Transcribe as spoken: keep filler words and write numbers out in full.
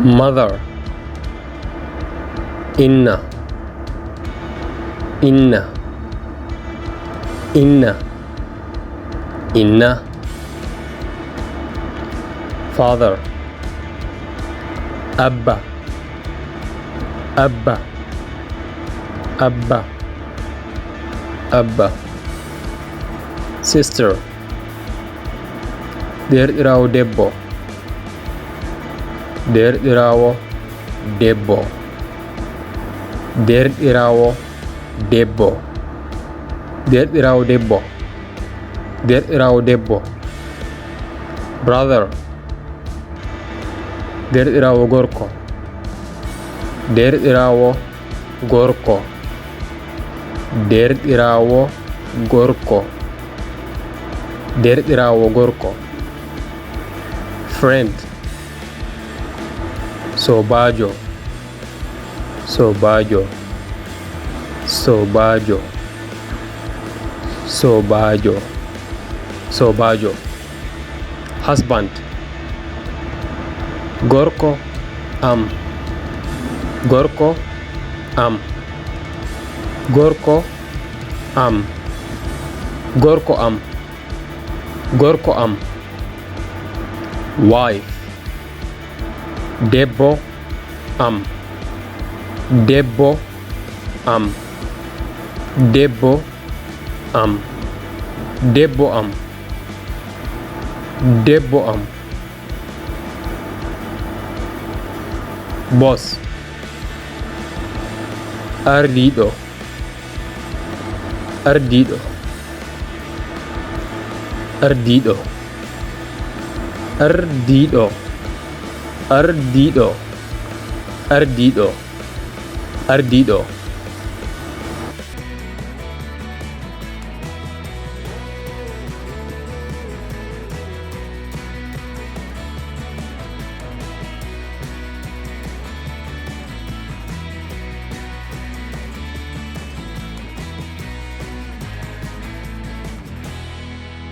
Mother. Inna. Inna. Inna. Inna. Father. Abba. Abba. Abba. Abba. Sister. Deerɗiraawo debbo. Deerɗiraawo debbo. Deerɗiraawo debbo. Deerɗiraawo debbo. Deerɗiraawo debbo. Brother. Deerɗiraawo gorko. Deerɗiraawo gorko. Deerɗiraawo gorko. Deerɗiraawo gorko. Friend. Soobaajo. Soobaajo. Soobaajo. Soobaajo. Soobaajo. Husband. Gorko am. Gorko am. Gorko am. Gorko am. Gorko am. Wife. Debbo am. Debbo am. Debbo am. Debbo am. Debbo am. Boss. Ardiiɗo. Ardiiɗo. Ardiiɗo. Ardiiɗo. Ardiiɗo. Ardiiɗo. Ardiiɗo.